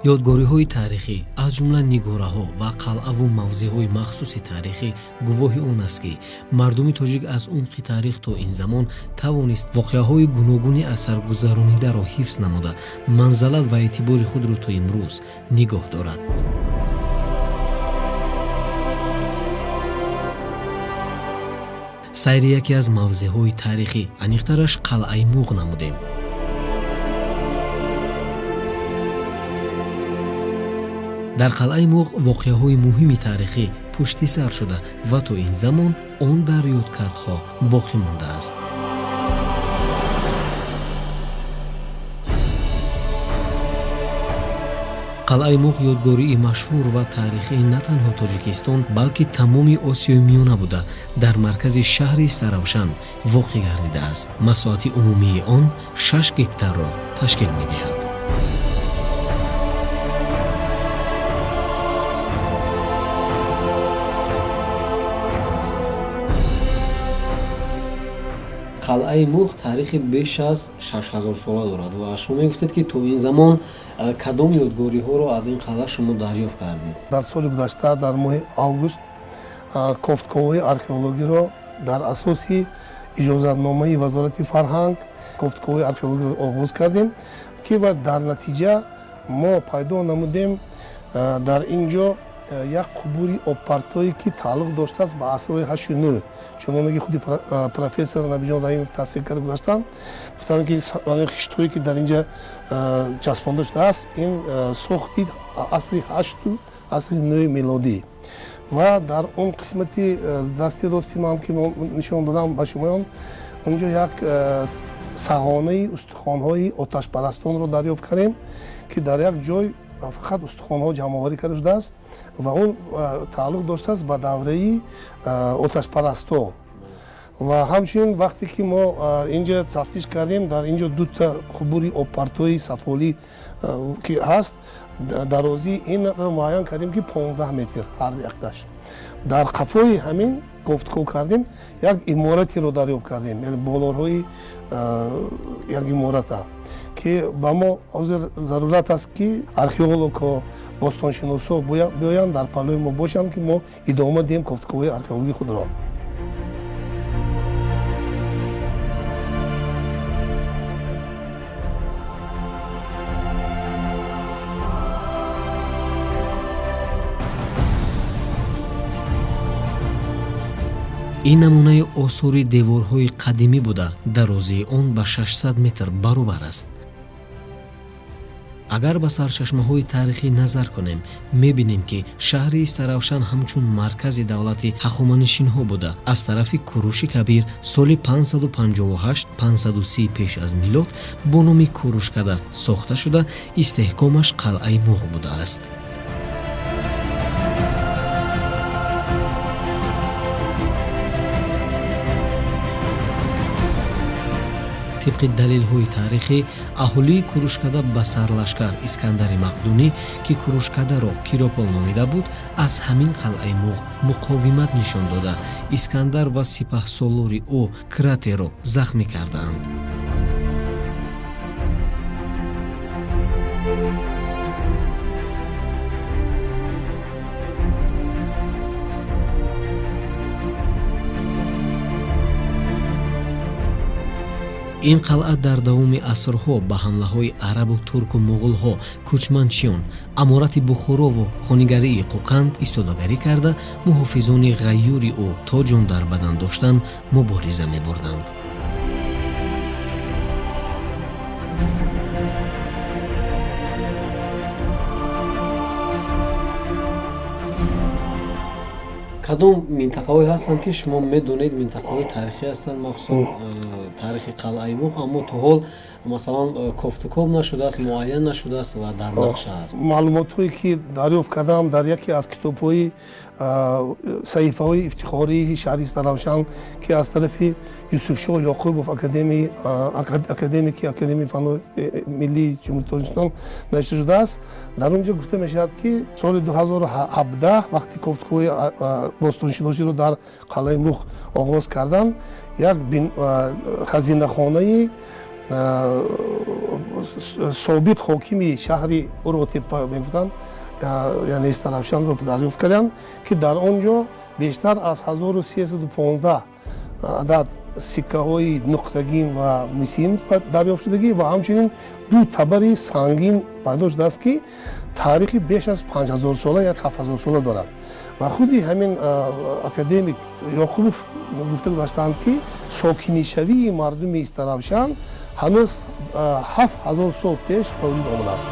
Ёдгориҳои таърихӣ, аз ҷумла нигораҳо ва қалъаву мавзеъҳои махсуси таърихӣ гувоҳи он аст, ки мардуми тоҷик аз умқи таърих то ин замон тавонист воқеаҳои гуногуни асаргузаронидаро ҳифз намуда, манзалат ва эътибори худро то имрӯз нигоҳ дорад. Сайри яке аз мавзеъҳои таърихӣ, аниқтараш қалъаи Муғ намудем. Дар қалъаи Муғ воқеаҳои муҳими таърихӣ пушти сар шуда ва то ин замон он дар ёдкардҳо боқӣ мондааст. Қалъаи Муғ ёдгории машҳур ва таърихии на танҳо Тоҷикистон, балки тамоми Осиёи Миёна буда, дар маркази шаҳри Истаравшан воқеъ гардидааст. Масоҳати умумии он 6 гектарро ташкил медиҳад. Қалъаи Муғ таърихи беш аз 6000 сола дорад ва шумо мегуфтед, ки то ин замон кадом ёдгориҳоро аз ин қалъа шумо дарёфт кардед? Дар соли гузашта, дар моҳи август, кофтковҳои археологиро дар асоси иҷозатномаи Вазорати фарҳанг кофтковҳои археологиро оғоз кардем, ки ва дар натиҷа мо пайдо намудем дар ин ҷо як қубури обпартое, ки тааллуқ доштааст ба асрҳои ҳашту нӯҳ. Чуноне ки худи профессор Набиҷон Раҳимов тасдиқ карда гузаштанд, гуфтанд, ки хиштҳое, ки дар инҷа часпонда шудааст, ин сохти асри ҳашту асри нӯҳи мелодӣ. Ва дар он қисмати дасти рости ман, ки нишон додам ба шумоён, онҷо як сағонаи устухонҳои оташпарастонро дарёфт кардем, ки дар як ҷой фақат устухонҳо ҷамъоварӣ карда шудааст ва он тааллуқ доштааст ба давраи оташпарасто. Ва ҳамчунин вақте ки мо инҷа тафтиш кардем, дар инҷо дута қубури обпартои сафолӣ ки ҳаст, дарозии инро муайян кардем, ки 15 метр ҳар якташ. Дар қафои ҳамин кофтков кардем, як иморатеро дарёфт кардем, яъне болорҳои як имората, ки ба мо ҳозир зарурат аст, ки археологҳо, бостоншиносҳо биёянд, дар паҳлӯи мо бошанд, ки мо идома диҳем кофтковҳои археологии худро. Ин намунаи осори деворҳои қадимӣ буда, дарозии он ба 600 метр баробар аст. Агар ба сарчашмаҳои таърихӣ назар кунем, мебинем, ки шаҳри Истаравшан ҳамчун маркази давлати ҳахоманишинҳо буда, аз тарафи Куруши Кабир соли 558-530 пеш аз милод бо номи Курушкада сохта шуда, истеҳкомаш қалъаи Муғ будааст. Тибқи далелҳои таърихӣ, аҳолии Курушкада ба сарлашкар Искандари Мақдунӣ, ки Курушкадаро Киропол номида буд, аз ҳамин қалъаи Муғ муқовимат нишон дода, Искандар ва сипаҳсолори ӯ Кратеро захмӣ кардаанд. Ин қалъа дар давоми асрҳо ба ҳамлаҳои арабу турку муғулҳо, кӯчманчиён, аморати Бухорову хонигарии Қӯқанд истодагарӣ карда, муҳофизони ғайюри ӯ то ҷон дар бадан доштан мубориза мебурданд. Кадом минтақаҳое ҳастанд, ки шумо медонед минтақаҳои таърихӣ ҳастанд, махсусан таърихи қалъаи Муғ, аммо то ҳол масалан кофтукоб нашудааст, муайян нашудааст ва дар нақша аст? Маълумотҳое, ки дарёфт кардам дар яке аз китобҳои саҳифаҳои ифтихории шаҳри Истаравшан, ки аз тарафи Юсуфшоҳ Ёқубов, академики Академияи фанҳои миллии Ҷумҳурии Тоҷикистон навишта шудааст, дар он ҷо гуфта мешавад, ки соли 2017 вақти кофтукови бостоншиносиро дар қалъаи Муғ оғоз карданд, як хазинахонаи Собиқ ҳокими шаҳри Уротепа мегуфтанд, яъне Истаравшанро дарёфт карданд, ки дар он ҷо бештар аз 1315 адад сиккаҳои нуқрагин ва мисин дарёфт шудагӣ ва ҳамчунин ду табари сангин пайдо шудааст, ки таърихи беш аз 5000 сола ё 7000 сола дорад. Ва худи ҳамин академик Ёқубов гуфта гузаштаанд, ки сокинишавии мардуми Истаравшан ҳанӯз 7000 сол пеш ба вуҷуд омадааст.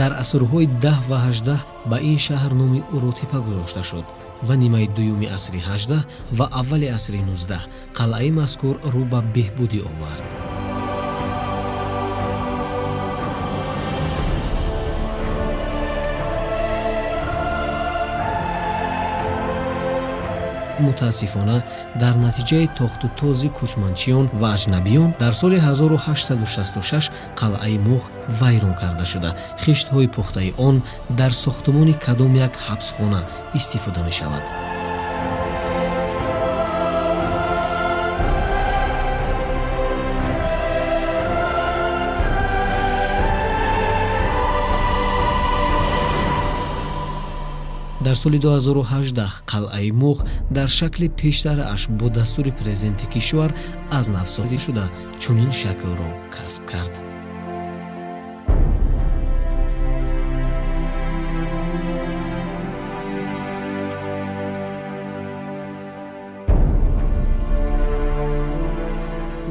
Дар асрҳои 10 ва 18 ба ин шаҳр номи Уротепа гузошта шуд ва нимаи дуюми асри 18 ва аввали асри 19 қалъаи мазкур рӯ ба беҳбудӣ овард. Мутаассифона, дар натиҷаи тохту този кӯчманчиён ва аҷнабиён дар соли 1866 қалъаи Муғ вайрон карда шуда, хиштҳои пухтаи он дар сохтумони кадом як ҳабсхона истифода мешавад. Дар соли 2018 қалъаи Муғ дар шакли пештарааш бо дастури президенти кишвар аз навсозӣ шуда чунин шаклро касб кард.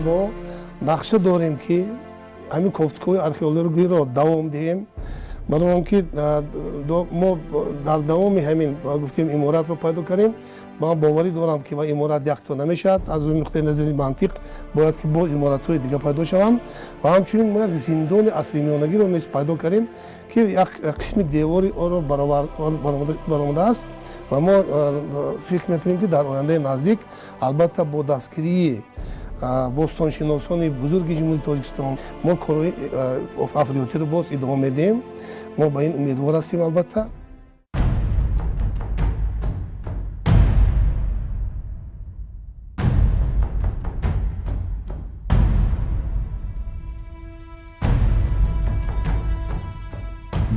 Мо нақша дорем, ки ҳамин кофтукоҳои археологиро давом диҳем, барои он ки мо дар давоми ҳамин гуфтем иморатро пайдо кардем. Ман боварӣ дорам, ки ва иморат якто намешавад. Аз рӯи нуқтаи назари мантиқ бояд ки боз иморатҳои дига пайдо шаванд ва ҳамчунин мо як зиндони асри миёнагиро низ пайдо кардем, ки як қисми девори онро баромадааст ва мо фикр мекунем, ки дар ояндаи наздик албатта бо дастгирии бостоншиносони бузурги Ҷумҳурии Тоҷикистон мо корҳои африётиро боз идома медиҳем. Мо ба ин умедвор ҳастем албатта.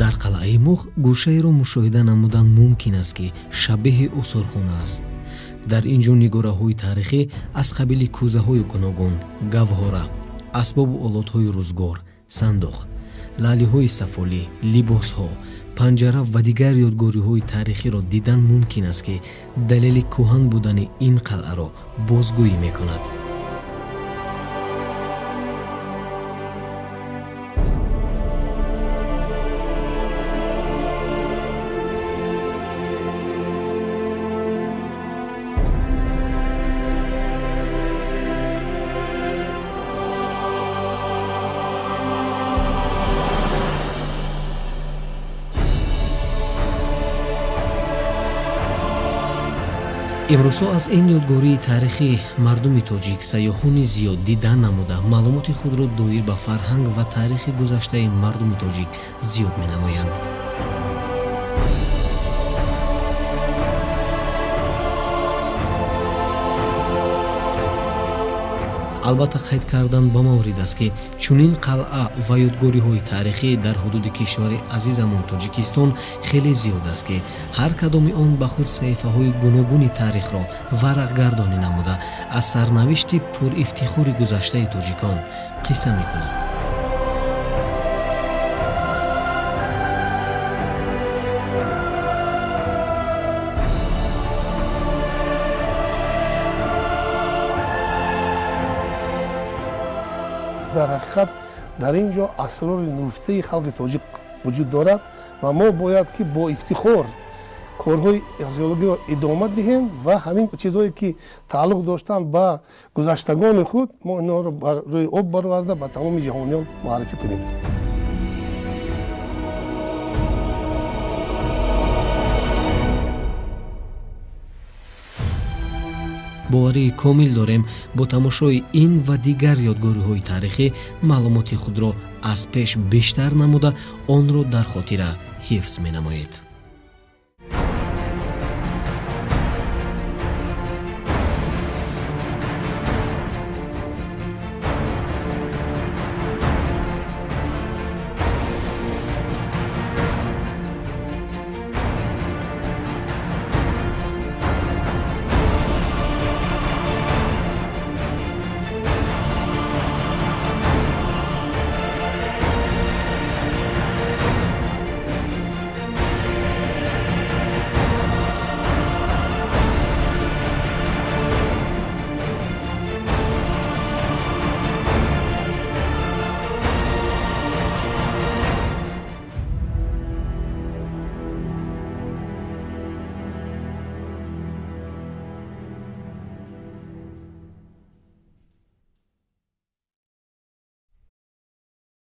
Дар қалъаи Муғ гӯшаеро мушоҳида намудан мумкин аст, ки шабеҳи осорхона аст. Дар ин ҷо нигораҳои таърихӣ аз қабили кӯзаҳои гуногун, гавҳора, асбобу олотҳои рӯзгор, сандуқ, лаълиҳои сафолӣ, либосҳо, панҷара ва дигар ёдгориҳои таърихиро дидан мумкин аст, ки далели кӯҳан будани ин қалъаро бозгӯӣ мекунад. Имрӯзҳо аз ин ёдгории таърихӣ мардуми тоҷик сайёҳони зиёд дидан намуда, маълумоти худро доир ба фарҳанг ва таърихи гузаштаи мардуми тоҷик зиёд менамоянд. Албатта, қайд кардан ба маврид аст, ки чунин қалъа ва ёдгориҳои таърихӣ дар ҳудуди кишвари азизамон Тоҷикистон хеле зиёд аст, ки ҳар кадоми он ба худ саҳифаҳои гуногуни таърихро варақгардонӣ намуда, аз сарнавишти пурифтихори гузаштаи тоҷикон қисса мекунад. Дар ҳақиқат дар ин ҷо асрори нуфтаи халқи тоҷик вуҷуд дорад ва мо бояд ки бо ифтихор корҳои археологиро идома диҳем ва ҳамин чизҳое ки тааллуқ доштанд ба гузаштагони худ, мо инҳоро бар рӯи об бароварда ба тамоми ҷаҳониён муаррифӣ кунем. Боварии комил дорем, бо тамошои ин ва дигар ёдгориҳои таърихӣ маълумоти худро аз пеш бештар намуда, онро дар хотира ҳифз менамоед.